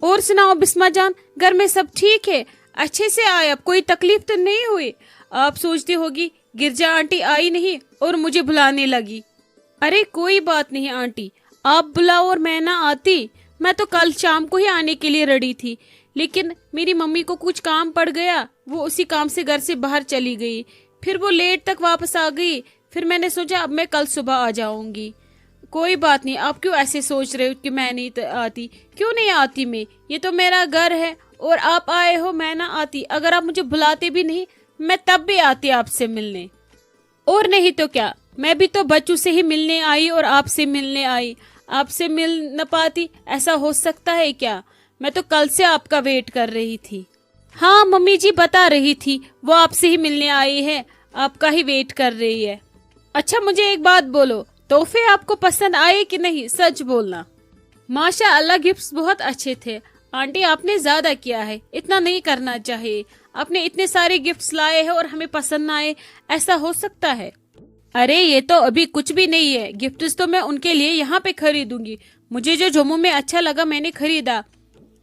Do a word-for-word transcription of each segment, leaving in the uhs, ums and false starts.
और सुनाओ बिस्मा जान, घर में सब ठीक है? अच्छे से आए, अब कोई तकलीफ तो नहीं हुई? आप सोचती होगी गिरजा आंटी आई नहीं और मुझे बुलाने लगी। अरे कोई बात नहीं आंटी, आप बुलाओ और मैं ना आती। मैं तो कल शाम को ही आने के लिए रेडी थी, लेकिन मेरी मम्मी को कुछ काम पड़ गया, वो उसी काम से घर से बाहर चली गई। फिर वो लेट तक वापस आ गई। फिर मैंने सोचा अब मैं कल सुबह आ जाऊंगी। कोई बात नहीं, आप क्यों ऐसे सोच रहे हो कि मैं नहीं त- आती? क्यों नहीं आती मैं? ये तो मेरा घर है और आप आए हो, मैं ना आती। अगर आप मुझे बुलाते भी नहीं, मैं तब भी आती आपसे मिलने। और नहीं तो क्या, मैं भी तो बच्चों से ही मिलने आई और आपसे मिलने आई। आपसे मिल न पाती, ऐसा हो सकता है क्या? मैं तो कल से आपका वेट कर रही थी। हाँ मम्मी जी बता रही थी, वो आपसे ही मिलने आई है, आपका ही वेट कर रही है। अच्छा मुझे एक बात बोलो, तोहफे आपको पसंद आए कि नहीं, सच बोलना। माशा अल्लाह, गिफ्ट्स बहुत अच्छे थे। आंटी आपने ज्यादा किया है, इतना नहीं करना चाहिए। आपने इतने सारे गिफ्ट्स लाए हैं और हमें पसंद ना आए, ऐसा हो सकता है? अरे ये तो अभी कुछ भी नहीं है, गिफ्ट्स तो मैं उनके लिए यहाँ पे खरीदूंगी। मुझे जो जम्मू में अच्छा लगा मैंने खरीदा।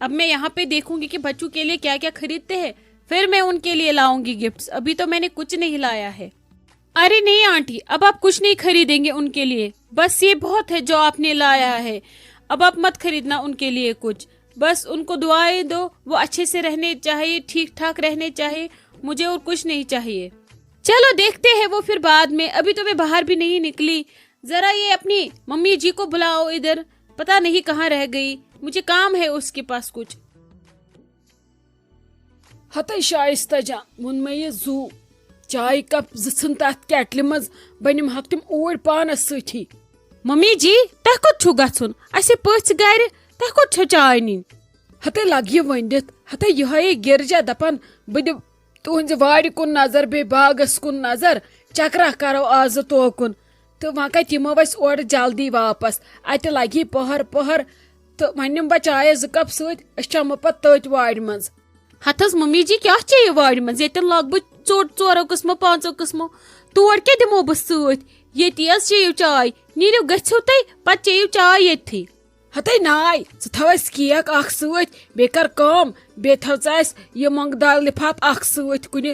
अब मैं यहाँ पे देखूंगी कि बच्चों के लिए क्या क्या खरीदते हैं, फिर मैं उनके लिए लाऊंगी गिफ्ट्स। अभी तो मैंने कुछ नहीं लाया है। अरे नहीं आंटी, अब आप कुछ नहीं खरीदेंगे उनके लिए, बस ये बहुत है जो आपने लाया है। अब आप मत खरीदना उनके लिए कुछ, बस उनको दुआएं दो, वो अच्छे से रहने चाहिए, ठीक ठाक रहने चाहिए। मुझे और कुछ नहीं चाहिए। चलो देखते हैं वो फिर बाद में, अभी तो मैं बाहर भी नहीं निकली। जरा ये अपनी मम्मी जी को बुलाओ इधर, पता नहीं कहाँ रह गई, मुझे काम है उसके पास कुछ। ہتے شائستہ جان، ووٚن مےٚ یہِ زُو۔ چایہِ کپ زٕ ژھٕن تتھ کیٹلہِ منٛز، بہٕ نِمہٕ ہاکھ تِم اوٗرۍ پانس سۭتی۔ ممی جی، تۄہہِ کوٚت چھُو گژھُن؟ اسہِ پٔژھۍ گرِ، تۄہہِ کوٚت چھو چاے نِنۍ؟ ہتے لگہِ یہِ ؤنِتھ، ہتے یِہوٚے گرجا دپان، بہٕ دِمہٕ تُہنزِ وارِ کُن نظر، بیٚیہِ باغس کُن نظر، چکرا کرو آزٕ توکُن۔ تہٕ وۄنۍ کتہِ یِمو أسۍ اورٕ جلدی واپس؟ اتہِ لگہِ پہر پہر، تہٕ وۄنۍ نِمہٕ بہٕ چایس زٕ کپ سۭتۍ، أسۍ چمو پتہٕ تٔتھۍ وارِ منٛز۔ ہتس ممی جی، کیٛاہ چیٚیِو وارِ منٛز؟ ییٚتٮ۪ن لاگہٕ بہٕ ژوٚٹ ژورو قٕسمو، پانٛژو قٕسمو۔ تور کیٛاہ دِمو بہٕ سۭتۍ؟ ییٚتی حظ چیٚیِو چاے۔ نیٖرِو، گٔژھِو تُہۍ، پتہٕ چیٚیِو چاے ییٚتھی۔ ہتے ناے، ژٕ تھاو اَسہِ کیک اکھ سۭتۍ، بیٚیہِ کر کٲم، بیٚیہِ تھاو ژٕ اَسہِ یہِ مۄنٛگہٕ دال لِفاف اکھ سۭتۍ کُنہِ،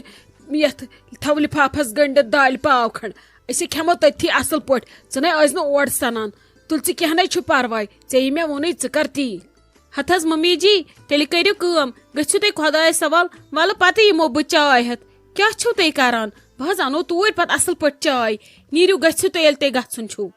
یتھ تھاو لِفافس گٔنٛڈِتھ دالہِ پاو کھنٛڈ۔ أسۍ کھٮ۪مو تٔتھی اصل پٲٹھۍ۔ ژٕ نے ٲسۍ نہٕ اور سنان۔ تُل ژٕ، کینٛہہ نے چھُ پرواے، ژےٚ یہِ مےٚ ووٚنُے، ژٕ کر تی۔ ہتہٕ حظ ممی جی، تیٚلہِ کٔرِو کٲم، گٔژھِو تُہۍ خۄدایس حوال، ولہٕ پتہٕ یِمو بہٕ چاے ہٮ۪تھ۔ کیٛاہ چھِو تُہۍ کران؟ بہٕ حظ انو توٗرۍ پتہٕ اصل پٲٹھۍ چاے۔ نیٖرِو، گٔژھِو تُہۍ، ییٚلہِ تُہۍ گژھُن چھُو۔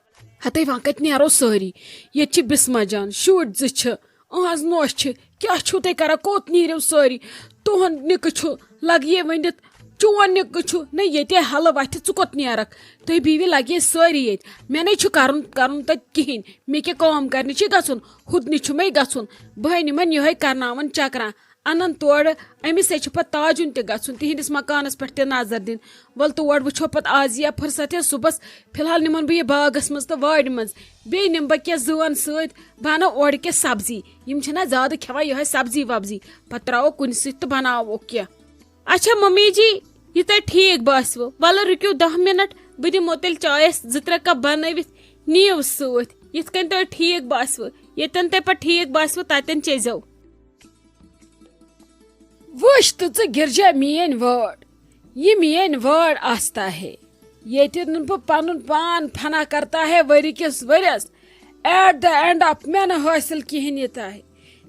ہتے وۄنۍ کتہِ نیرو سٲری؟ ییٚتہِ چھِ بسمہ جان، شُرۍ زٕ چھِ، أہنٛز نۄش چھِ۔ کیٛاہ چھِو تُہۍ کران؟ کوٚت نیٖرِو سٲری؟ تُہُنٛد نِکہٕ چھُ لگہِ ؤنِتھ، چون نِکہٕ چھُ نہ ییٚتے ہلہٕ وتھِ، ژٕ کوٚت نیرکھ؟ تُہۍ بِہِو لگے سٲری ییٚتہِ۔ مےٚ نے چھُ کرُن، کرُن تتہِ کِہیٖنۍ۔ مےٚ کیٛاہ کٲم کرنہِ چھِ گژھُن؟ ہُتنہِ چھُ مےٚ گژھُن۔ بہٕ ہے نِمن یِہوٚے کرناوان چکرا۔ انن تورٕ، أمِس ہے چھُ پتہٕ تاجُن تہِ گژھُن، تِہنٛدِس مکانس پٮ۪ٹھ تہِ نظر دِنۍ۔ ول تور وٕچھو پتہٕ آز یہِ فرصت یا صُبحس۔ فی الحال نِمن بہٕ یہِ باغس منٛز تہٕ وارِ منٛز۔ بیٚیہِ نِمہٕ بہٕ کینٛہہ زٲن سۭتۍ، بہٕ انو اورٕ کینٛہہ سبزی۔ یِم چھِنہ زیادٕ کھٮ۪وان یِہوٚے سبزی وبزی۔ پتہٕ ترٛاوو کُنہِ سۭتۍ تہٕ بناوو کینٛہہ۔ اچھا ممی جی، یہِ تۄہہِ ٹھیٖک باسِوٕ، ولہٕ رُکِو دَہ مِنٹ، بہٕ دِمو تیٚلہِ چایس زٕ ترٛےٚ کپ بنٲوِتھ، نِیِو سۭتۍ، یِتھ کٔنۍ تۄہہِ ٹھیٖک باسِوٕ، ییٚتٮ۪ن تۄہہِ پتہٕ ٹھیٖک باسِوٕ، تتٮ۪ن چیٚزیو۔ وٕچھ تہٕ ژٕ گرجا میٲنۍ وٲر، یہِ میٲنۍ وٲر آستا ہے، ییٚتہِ نہٕ بہٕ پنُن پان فنا کرتا ہے ؤری کِس ؤرِیَس، at the end of مےٚ نہٕ حٲصِل کِہیٖنۍ یہِ تہِ ہے۔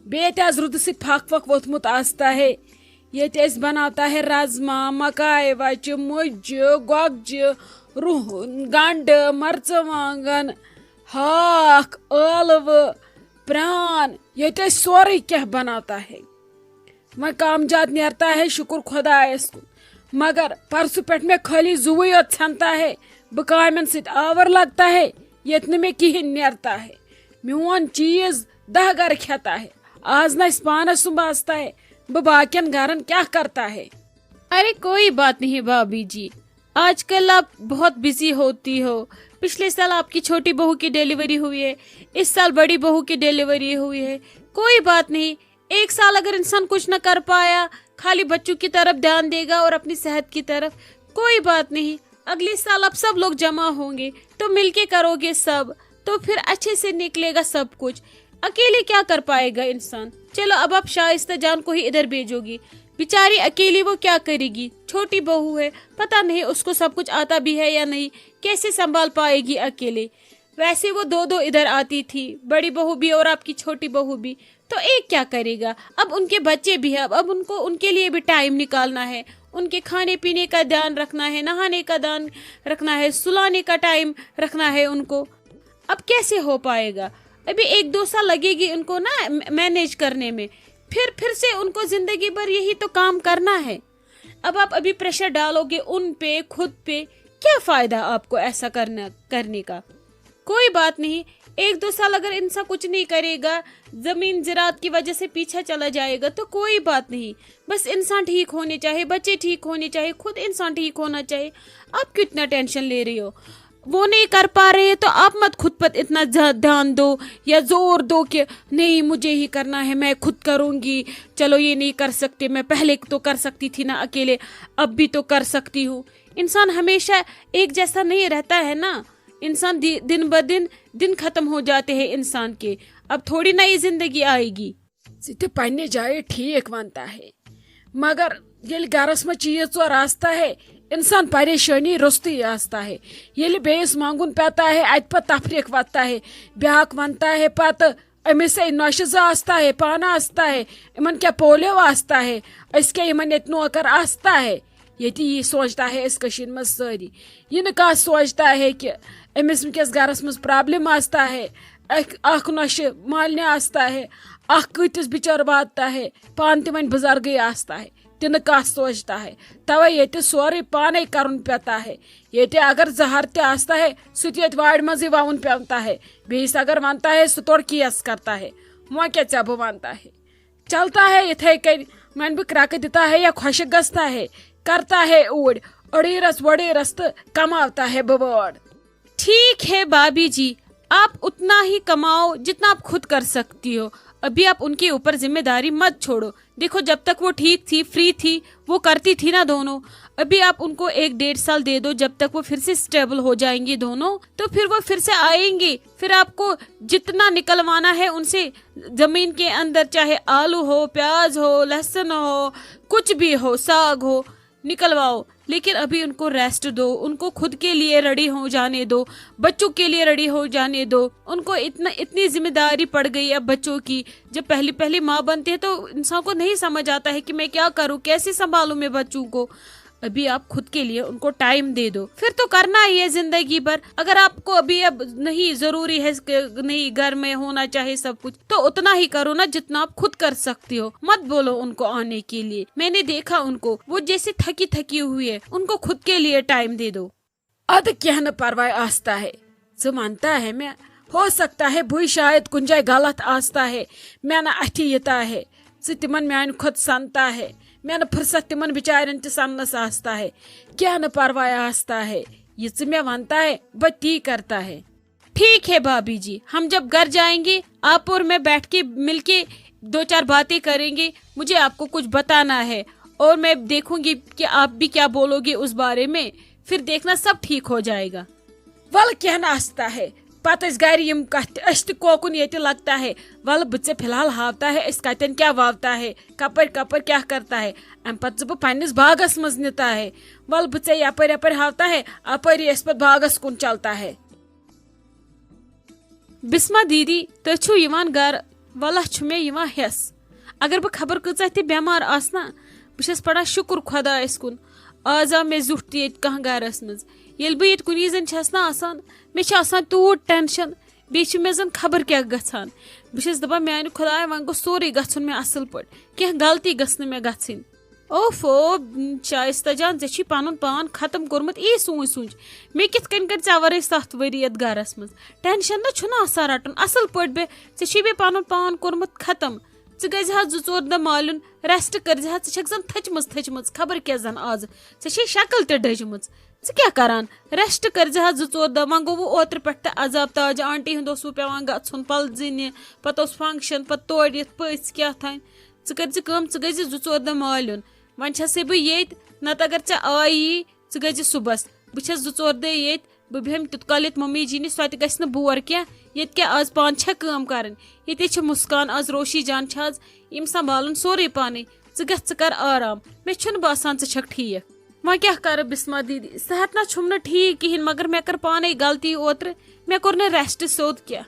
بیٚیہِ ییٚتہِ آز رُدٕ سۭتۍ پھکھ وکھ ووٚتھمُت آستا ہے، ییٚتہِ أسۍ بناوتا ہے رازما، مکاے وچہِ، مُجہِ، گۄگجہِ، رُہُن، گنڈٕ، مرژٕوانٛگن، ہاکھ، ٲلوٕ، پران، ییٚتہِ أسۍ سورُے کینٛہہ بناوتا ہے۔ وۄنۍ کام زیادٕ نیرتا ہے، شُکُر خۄدایَس کُن۔ مگر پرسُہ پٮ۪ٹھ مےٚ خٲلی زُوٕے یوت ژھٮ۪نتا ہے، بہٕ کامٮ۪ن سۭتۍ آوُر لگتا ہے، ییٚتہِ نہٕ مےٚ کِہیٖنۍ نیرتا ہے۔ میون چیٖز دَہ گرٕ کھٮ۪تا ہے۔ آز نہٕ اَسہِ پانَس سُنٛمب آستا ہے، بہٕ باقین گرن کیٛاہ کرتا ہے؟ अरे कोई बात नहीं भाभी जी, आजकल आप बहुत बिजी होती हो। पिछले साल आपकी छोटी बहू की डिलीवरी हुई है, इस साल बड़ी बहू की डिलीवरी हुई है। कोई बात नहीं, एक साल अगर इंसान कुछ ना कर पाया, खाली बच्चों की तरफ ध्यान देगा और अपनी सेहत की तरफ, कोई बात नहीं, अगले साल आप सब लोग जमा होंगे तो मिलके करोगे सब, तो फिर अच्छे से निकलेगा सब कुछ। اکیلے کیا کر پائے گا انسان؟ چلو، اب آپ شائستہ جان کو ہی ادھر بھیجو گی، بیچاری اکیلی وہ کیا کرے گی؟ چھوٹی بہو ہے، پتہ نہیں اس کو سب کچھ آتا بھی ہے یا نہیں، کیسے سنبھال پائے گی اکیلے؟ ویسے وہ دو دو ادھر آتی تھی، بڑی بہو بھی اور آپ کی چھوٹی بہو بھی، تو ایک کیا کرے گا؟ اب ان کے بچے بھی ہیں، اب اب ان کو، ان کے لیے بھی ٹائم نکالنا ہے، ان کے کھانے پینے کا دھیان رکھنا ہے، نہانے کا دھیان رکھنا ہے، سلانے کا ٹائم رکھنا ہے ان کو۔ اب کیسے ہو پائے گا؟ ابھی ایک دو سال لگے گی ان کو نا مینیج کرنے میں، پھر پھر سے ان کو زندگی بھر یہی تو کام کرنا ہے۔ اب آپ ابھی پریشر ڈالو گے ان پہ، خود پہ، کیا فائدہ آپ کو ایسا کرنا، کرنے کا؟ کوئی بات نہیں، ایک دو سال اگر انسان کچھ نہیں کرے گا، زمین زراعت کی وجہ سے پیچھے چلا جائے گا تو کوئی بات نہیں، بس انسان ٹھیک ہونے چاہیے، بچے ٹھیک ہونے چاہیے، خود انسان ٹھیک ہونا چاہیے۔ آپ کیوں اتنا ٹینشن لے رہی ہو؟ وہ نہیں کر پا رہے ہیں تو آپ مت خود پر اتنا زیادہ دھیان دو یا زور دو کہ نہیں، مجھے ہی کرنا ہے، میں خود کروں گی، چلو یہ نہیں کر سکتے، میں پہلے تو کر سکتی تھی نا اکیلے، اب بھی تو کر سکتی ہوں۔ انسان ہمیشہ ایک جیسا نہیں رہتا ہے نا، انسان دی- دن بہ دن، دن ختم ہو جاتے ہیں انسان کے، اب تھوڑی نئی زندگی آئے گی۔ ژٕ تہِ پننہِ جایہِ ٹھیٖک ونتا ہے، مگر ییٚلہِ گرس منٛز چیٖز ژور آستا ہے، انسان پریشٲنی روٚستُے آستا ہے۔ ییٚلہِ بیٚیِس منٛگُن پیتا ہے، اتہِ پتہٕ تفریٖق وتتا ہے، بیٛاکھ ونتا ہے پتہٕ، أمِس ہے نۄشہِ زٕ آستا ہے، پانہٕ آستا ہے، یِمن کیٛاہ پولیو آستا ہے، أسۍ کیٛاہ یِمن ییٚتہِ نوکر آستا ہے؟ ییٚتہِ یی سونٛچتا ہے أسۍ کٔشیٖرِ منٛز سٲری۔ یہِ نہٕ کانٛہہ سونٛچتا ہے کہِ أمِس وٕنکیٚس گرس منٛز پرابلم آستا ہے، اکھ، اکھ نۄشہِ مالنہِ آستا ہے، اکھ کۭتِس بِچٲر واتتا ہے، پانہٕ تہِ وۄنۍ بُزرگٕے آستا ہے، تہِ نہٕ کانٛہہ سونٛچتا ہے۔ توے ییٚتہِ سورُے پانے کرُن پیتا ہے۔ ییٚتہِ اگر زہر تہِ آستا ہے، سُہ تہِ ییٚتہِ وارِ منٛزٕے وَوُن پیوتا ہے۔ بیٚیِس اگر ونتا ہے، سُہ تورٕ کیس کرتا ہے۔ وۄنۍ کیٛاہ ژےٚ بہٕ ونتا ہے؟ چلتا ہے یِتھے کٔنۍ، وۄنۍ بہٕ کرٛکہٕ دِتا ہے یا خۄشک گژھتا ہے، کرتا ہے اوٗرۍ، أڑی رژھ وۄڑی رژھ تہٕ کماوتا ہے بہٕ وٲر۔ ٹھیک ہے بھابھی جی، آپ اتنا ہی کماؤ جتنا آپ خود کر سکتی ہو۔ ابھی آپ ان کے اوپر ذمہ داری مت چھوڑو۔ دیکھو، جب تک وہ ٹھیک تھی، فری تھی، وہ کرتی تھی نا دونوں۔ ابھی آپ ان کو ایک ڈیڑھ سال دے دو، جب تک وہ پھر سے اسٹیبل ہو جائیں گی دونوں، تو پھر وہ پھر سے آئیں گی۔ پھر آپ کو جتنا نکلوانا ہے ان سے، زمین کے اندر چاہے آلو ہو، پیاز ہو، لہسن ہو، کچھ بھی ہو، ساگ ہو، نکلواؤ، لیکن ابھی ان کو ریسٹ دو، ان کو خود کے لیے ریڈی ہو جانے دو، بچوں کے لیے ریڈی ہو جانے دو۔ ان کو اتنا، اتنی ذمہ داری پڑ گئی اب بچوں کی۔ جب پہلی پہلی ماں بنتی ہے تو انسان کو نہیں سمجھ آتا ہے کہ میں کیا کروں، کیسے سنبھالوں میں بچوں کو۔ ابھی آپ خود کے لیے ان کو ٹائم دے دو، پھر تو کرنا ہی ہے زندگی بھر۔ اگر آپ کو ابھی اب نہیں ضروری ہے کہ نہیں، گھر میں ہونا چاہیے سب کچھ، تو اتنا ہی کرو نا جتنا آپ خود کر سکتی ہو۔ مت بولو ان کو آنے کے لیے، میں نے دیکھا ان کو، وہ جیسے تھکی تھکی ہوئی ہے، ان کو خود کے لیے ٹائم دے دو۔ ادٕ کینٛہہ نہٕ پرواے آستا ہے، ژٕ ونتا ہے مےٚ، ہو سکتا ہے بٕے شاید کُنہِ جایہِ غلط آستا ہے، مےٚ نہٕ اَتھِ یِتا ہے، ژٕ تِمن میانہِ کھۄتہٕ سنتا ہے، مےٚ نہٕ فرصت تِمن بِچارٮ۪ن تہِ سننس آستا ہے، کینٛہہ نہٕ پرواے آستا ہے، یہِ ژٕ مےٚ ونتا ہے، بہٕ تی کرتا ہے۔ ٹھیک ہے بھابھی جی، ہم جب گھر جائیں گے، آپ اور میں بیٹھ کے مل کے دو چار باتیں کریں گے، مجھے آپ کو کچھ بتانا ہے اور میں دیکھوں گی کہ آپ بھی کیا بولو گے اس بارے میں، پھر دیکھنا سب ٹھیک ہو جائے گا۔ ولہٕ کینٛہہ نہٕ آستا ہے، پتہٕ ٲسۍ گرِ یِم کتھِ، أسۍ تہِ کوکُن ییٚتہِ لگتا ہے۔ ولہٕ بہٕ ژےٚ فی الحال ہاوتا ہے، أسۍ کتٮ۪ن کیٛاہ واوتا ہے، کپٲرۍ کپٲرۍ کیٛاہ کرتا ہے۔ امہِ پتہٕ ژٕ بہٕ پننِس باغس منٛز نِتا ہے۔ ولہٕ بہٕ ژےٚ یپٲرۍ یپٲرۍ ہاوتا ہے، اپٲری أسۍ پتہٕ باغس کُن چلتا ہے۔ بسمہ دیدی، تُہۍ چھِو یِوان گرٕ، ولہ چھُ مےٚ یِوان ہٮ۪س۔ اگر بہٕ خبر کۭژاہ تہِ بٮ۪مار آسہٕ نا، بہٕ چھَس پران شُکُر خۄدایَس کُن، آز آو مےٚ زیُٹھ تہِ ییٚتہِ کانٛہہ گرَس منٛز۔ ییٚلہِ بہٕ ییٚتہِ کُنی زٔنۍ چھَس نا آسان، مےٚ چھُ آسان تیوٗت ٹٮ۪نشَن، بیٚیہِ چھُ مےٚ زَن خبر کیٛاہ گژھان۔ بہٕ چھَس دَپان، میٛانہِ خۄدایہ، وۄنۍ گوٚژھ سورُے گژھُن مےٚ اَصٕل پٲٹھۍ، کینٛہہ غلطی گٔژھ نہٕ مےٚ گژھٕنۍ۔ اوف او، شایستہ جان، ژےٚ چھُے پنُن پان ختم کوٚرمُت، یی سونچ سونچ۔ مےٚ کِتھ کٔنۍ کٔڑۍ ژےٚ ورٲے ستھ ؤری یتھ گرس منٛز؟ ٹینشن نہ چھُنہٕ آسان رٹُن، اصل پٲٹھۍ بیٚہہ۔ ژےٚ چھُے بیٚیہِ پنُن پان کوٚرمُت ختم۔ ژٕ گژھِ ہا زٕ ژور دۄہ مالیُن، ریسٹ کٔرزِ ہا، ژٕ چھکھ زن تھٔچمٕژ تھٔچمٕژ، خبر کیٛاہ زن آز۔ ژےٚ چھے شکل تہِ ڈٔجمٕژ، ژٕ کیٛاہ کران؟ ریسٹ کٔرزِ ہا زٕ ژور دۄہ، وۄنۍ گوٚو اوترٕ پٮ۪ٹھ تہِ عذاب، تاج آنٹی ہُنٛد اوسوٕ پٮ۪وان گژھُن، پلزٕنہِ، پتہٕ اوس فنکشن، پتہٕ تورٕ یِتھ پٔژھۍ کیٛاہ تھانۍ۔ ژٕ کٔرزِ کٲم، ژٕ گٔژھزِ زٕ ژور دۄہ مالیُن۔ وۄنۍ چھسے بہٕ ییٚتۍ، نتہٕ اگر ژےٚ آیی، ژٕ گٔژھزِ صُبحس۔ بہٕ چھس زٕ ژور دۄہ ییٚتۍ، بہٕ بیٚہمہٕ تیوٗت کال ییٚتہِ ممی جی نِش، سۄ تہِ گژھِ نہٕ بور کینٛہہ۔ ییٚتہِ کیٛاہ، آز پانہٕ چھےٚ کٲم کَرٕنۍ؟ ییٚتے چھِ مُسکان، آز روشی جان چھِ آز، یِم سنٛبھالَن سورُے پانَے۔ ژٕ گژھ، ژٕ کَر آرام، مےٚ چھُنہٕ باسان ژٕ چھَکھ ٹھیٖک۔ وۄنۍ کیٛاہ کَرٕ بِسما دیٖدی، صحت نہ چھُم نہٕ ٹھیٖک کِہیٖنۍ، مگر مےٚ کٔر پانَے غلطی اوترٕ، مےٚ کوٚر نہٕ ریسٹ سیوٚد کینٛہہ۔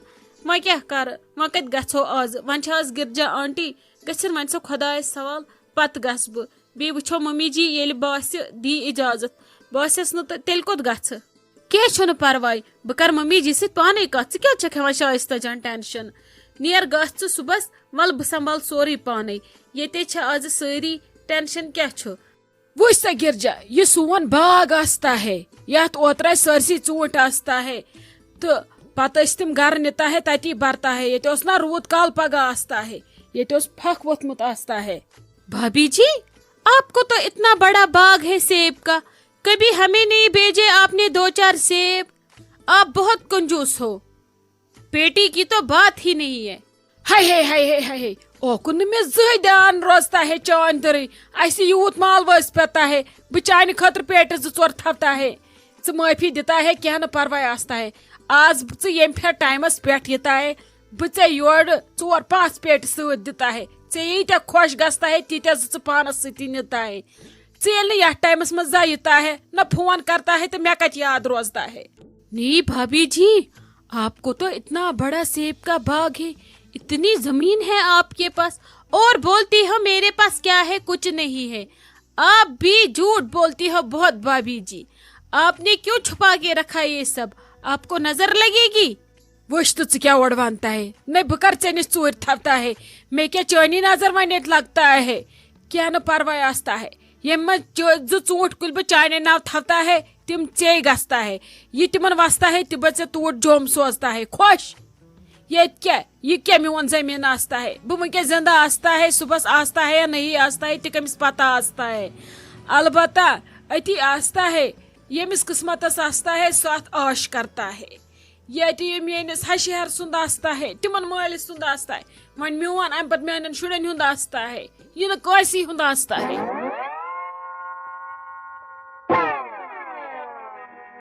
وۄنۍ کیٛاہ کَرٕ، وۄنۍ کَتہِ گژھو آز؟ وۄنۍ چھِ آز گِرجا آنٹی، گٔژھِن وۄنۍ سۄ خۄدایَس سوال، پَتہٕ گژھٕ بہٕ۔ بیٚیہِ وٕچھو ممی جی ییٚلہِ باسہِ دی اِجازت، باسٮ۪س نہٕ تہٕ تیٚلہِ کوٚت گژھٕ؟ کینٛہہ چھُنہٕ پرواے، بہٕ کرٕ ممی جی سۭتۍ پانے کتھ۔ ژٕ کیٛازِ چھکھ ہٮ۪وان شایستہ جان ٹینشن؟ نیر گژھ ژٕ صُبحس، ول بہٕ سنبھال سورُے پانے۔ ییٚتے چھِ آزٕ سٲری، ٹینشن کیٛاہ چھُ؟ وٕچھ سا گرجا، یہِ سون باغ آستا ہے، یتھ اوترٕ اَسہِ سٲرسٕے ژوٗنٛٹھۍ آستا ہے، تہٕ پتہٕ ٲسۍ تِم گرٕ نِتا ہے، تتی برتا ہے۔ ییٚتہِ اوس نا روٗد کال پگاہ آستا ہے، ییٚتہِ اوس پھکھ ووٚتھمُت آستا ہے۔ بھابھی جی، آپ کو تو اتنا بڑا باغ ہے سیب کا، کبھی ہمیں نہیں بھیجے آپ نے دو چار سیب؟ آپ بہت کنجوس ہو۔ بیٹی کی تو بات ہی نہیں ہے۔ ہاے ہے، ہاے ہے، ہاے ہے۔ اوکُن نہٕ مےٚ زٕہٕے دیان روزتا ہے چانۍ دٔرٕے۔ اَسہِ یوٗت مال وٲسۍ پٮ۪تا ہے۔ بہٕ چانہِ خٲطرٕ پیٹہِ زٕ ژور تھاوتا ہے۔ ژٕ معٲفی دِتا ہے، کینٛہہ نہٕ پرواے آستا ہے۔ آز ژٕ ییٚمہِ پھِرِ ٹایمس پٮ۪ٹھ یِتا ہے، بہٕ ژےٚ یورٕ ژور پانٛژھ پیٹہِ سۭتۍ دِتا ہے۔ ژےٚ ییٖتیٛاہ خۄش گژھتا ہے، تیٖتیٛاہ زٕ ژٕ پانس سۭتی نِتا ہے۔ ژٕ ییٚلہِ نہٕ یتھ ٹایمس منٛز زانٛہہ یِتا ہے، نہ فون کرتا ہے، تہٕ مےٚ کتہِ یاد روزتا ہے؟ نہیں بھابھی جی، آپ کو تو اتنا بڑا سیب کا باغ ہے، اتنی زمین ہے آپ کے پاس، اور بولتی ہو میرے پاس کیا ہے، کچھ نہیں ہے۔ آپ بھی جھوٹ بولتی ہو بہت بھابھی جی، آپ نے کیوں چھپا کے رکھا یہ سب، آپ کو نظر لگے گی؟ وٕچھ تہٕ ژٕ کیٛاہ اورٕ ونتا ہے؟ نَے بہٕ کر ژےٚ نِش ژوٗرِ تھاوتا ہے؟ مےٚ کیٛاہ چٲنی نظر وۄنۍ ییٚتہِ لگتا ہے؟ کینٛہہ نہٕ پرواے آستا ہے۔ ییٚمہِ منٛز چٲ-، زٕ ژوٗنٛٹھۍ کُلۍ بہٕ چانہِ ناو تھاوتا ہے، تِم ژے گژھتا ہے۔ یہِ تِمن وستا ہے، تہِ بہٕ ژےٚ توٗرۍ جوٚم سوزتا ہے۔ خۄش؟ ییٚتہِ کیٛاہ؟ یہِ کیٛاہ میون زٔمیٖن آستا ہے؟ بہٕ وٕنکیٚس زِندٕ آستا ہے، صُبحس آستا ہے یا نہیں آستا ہے، تہِ کٔمِس پتہ آستا ہے؟ البتہ أتی آستا ہے، ییٚمِس قٕسمتس آستا ہے، سُہ اتھ عٲش کرتا ہے۔ ییٚتہِ یہِ میٲنِس ہشہِ ہر سُنٛد آستا ہے، تِمن مٲلۍ سُنٛد آستا ہے، وۄنۍ میون، امہِ پتہٕ میانٮ۪ن شُرٮ۪ن ہُنٛد آستا ہے، یہِ نہٕ کٲنٛسی ہُنٛد آستا ہے۔